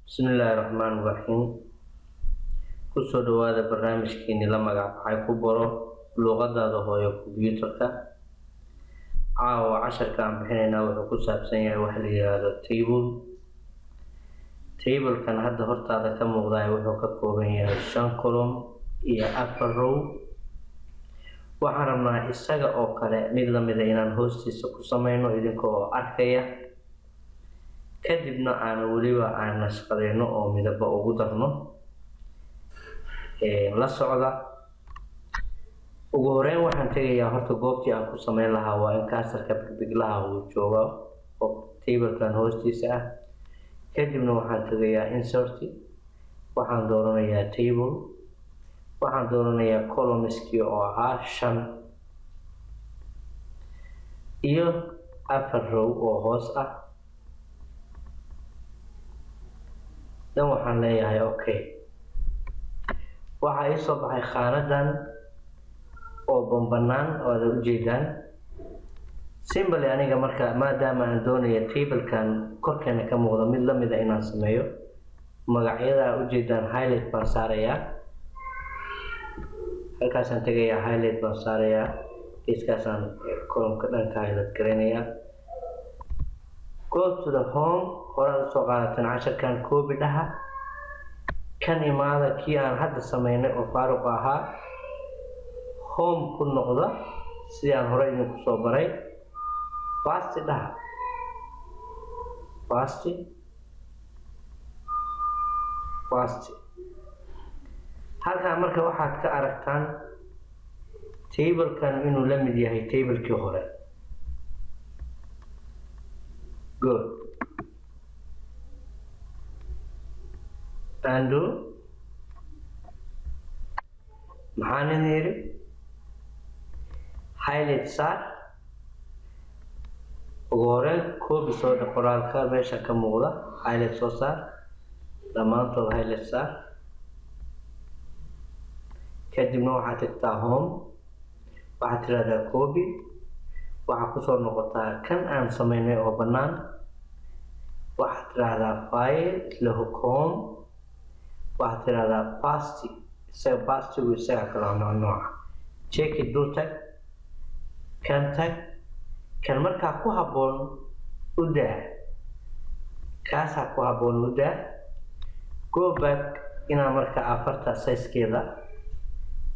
Bismillaahi Raxmaani Raxiim. Kusoo dhawaada barnaamijkeeni la magac baxay Ku Baro Luqadaada Hooyo Kombiyuutarka. Caawa casharka aan bixinaynaa wuxuu ku saabsan yahay waxa la yiraahdo table. Table-kan hadda hortaada ka muuqda wuxuu ka kooban yahay shan column iyo afar row. Waxaan rabnaa isaga oo kale mid lamida inaan hoostiisa ku sameyno idinka oo arkaya, kadibna aan weliba aan nashqadeyno oo midabo ugu darno. La socda. Ugu horeyn waxaan tegayaa horta goobtii aan ku sameyn lahaa. Waa in cursorka bigbiglaha uu joogo oo tablekan hoostiisa ah. Kadibna waxaan tegayaa insert, waxaan dooranayaa table, waxaan dooranayaa columnskii oo ahaa shan iyo afar row oo hoos ah. Dan waxaan leeyahay okay. Waxaa ii soo baxay khaanadan oo banbanaan oo aad ujeedaan. Simply aniga marka, maadaama aan doonayo tablekan korkeena ka muuqda mid lamida inaan sameeyo, magacyada aa ujeedaan highlight baan saarayaa. Halkaasaan tegayaa, highlight baan saarayaa, geeskaasaan columnka dhanka highlight garaynayaa. Go to the home. Horaad usoo qaadateen casharkan. Copy dhaha, kan imaada kii aan hadda sameynay oo faaruq ahaa. Home ku noqda sidii aan hore idinku soo baray. Paste dhaha, paste, paste. Halkaa marka waxaad ka aragtaan tablekan inuu la mid yahay tablekii hore. Good. Undo. Maxaan idin yidhi? Highlight saar. Ugu horeyn copy soo dhe qoraalka meesha ka muuqda, highlight soo saar, dhammaantood highlight saar. Kadibna waxaad tagtaa home, waxaad tirahdaa copy, waxaad kusoo noqotaa kan aan sameynay oo bannaan, waxaad tirahdaa file, isla home, waxaad tirahdaa paste. Isaga pastegu isaga kala nooc nooca. Check it, dul tag, kan tag, kan markaa ku habboon u daa, kaasaa ku habboon u daa. Go back. Inaan marka afarta sizekeeda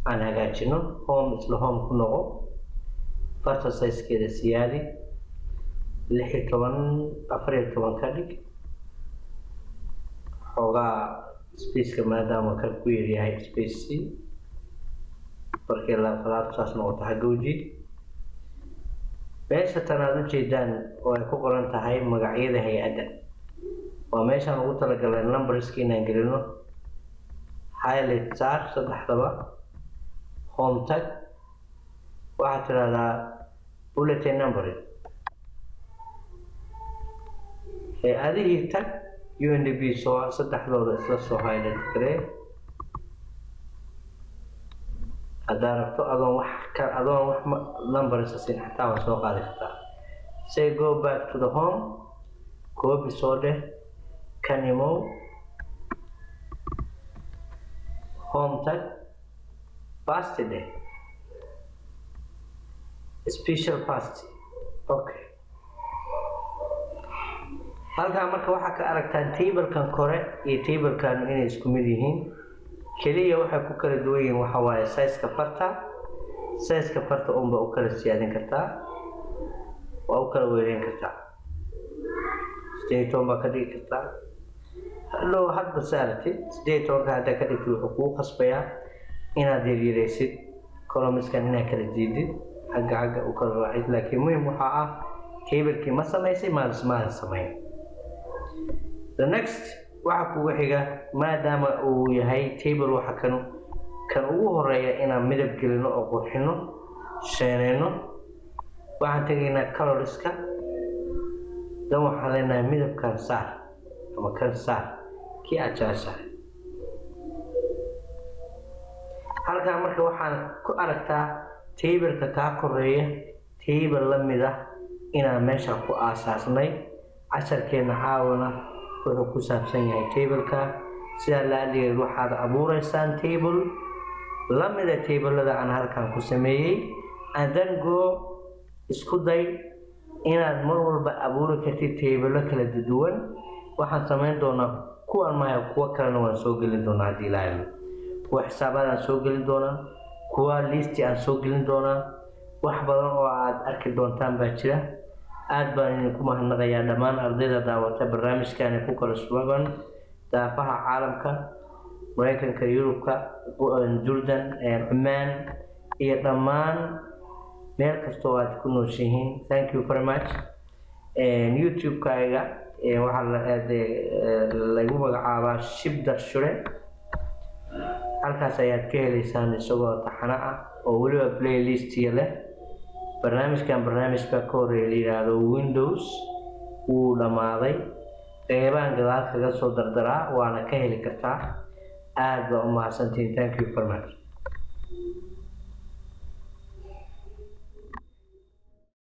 aan hagaajino. Home, isla home ku noqo, farta sizekeeda siyaadi, 16, 14 ka dhig. Xoogaa spaceka maadaama kan ku yaryahay space c markii laafalaad saas noqoto xagga ujiid. Meesha tan aada ujeedaan oo ay ku qoran tahay magacyada hay-adda waa meeshaan ugu talagalay numberska inaan gelino. Highlight saar saddexdaba, home tag, waxaad tidhahdaa bulletin numbering, hay-adihii tag, UNDP soo saddexdooda isla soo highlight garee. Haddaa rabto adoon wax ka adoon wax numbers siin xataa waa soo qaadi kartaa. Say go back to the home, copy soo dheh, kan imow, home tag, paste dheh, special paste, okay. Halkaa marka waxaa ka aragtaan tablekan kore iyo tablekan inay isku mid yihiin. Keliya waxay ku kala duwan yihiin waxa waaye sizeka farta. Sizeka farta unba u kala siyaadin kartaa, waa u kala weyneyn kartaa, 18 baa ka dhigi kartaa hadhow hadba saaratid. 18-ka haddaa ka dhigtid, wuxuu kugu khasbayaa inaad yaryareysid columnskan, inaad kala jiidid, xagga xagga u kala raacid. Laakiin muhim waxaa ah tablekii ma samaysay maalis samayn. The next waxa kugu xiga, maadaama uu yahay table, waxa kan kan ugu horeeya inaan midab gelino oo qurxino, sheeneyno. Waxaan tegaynaa colorska, dan waxaan leenahay midabkan saar ama kan saar, kii aad jeceshahay. Halkaa marka waxaan ku aragtaa tableka kaa koreeya table la mid ah inaan meesha ku aasaasnay. Casharkeena caawana. Wuxuu ku saabsan yahay tableka. Sidaa la-aligeed waxaad abuureysaan table lamida tablada aan halkan ku sameeyey, and then go isku day inaad mar walba abuuri kartid tableo kala duwan. Waxaan sameyn doonaa kuwan maya, kuwo kalena waan soo gelin doonaa haddii Ilaahay. Kuwa xisaabaad aan soo gelin doonaa, kuwa listi aan soo gelin doonaa. Wax badan oo aad arki doontaan baa jira. Aad baan idinku mahadnaqayaa dhammaan ardayda daawata barnaamijkani ku kala sugan daafaha caalamka, Mareykanka, Yurubka, Jordan, Cumaan iyo dhammaan meel kasta oo aad ku nooshihiin. Thank you very much. YouTube-kayga waxaa lagu magacaabaa Shibdar Shure. Halkaas ayaad ka heleysaan isagoo taxano ah oo weliba playlistiya leh. Barnaamijkan barnaamij baa ka horeeya la yiraahdo Windows, wuu dhammaaday. Qeybaan gadaal kaga soo dardaraa, waana ka heli kartaa. Aad baa u mahadsantihiin. Thank you very much.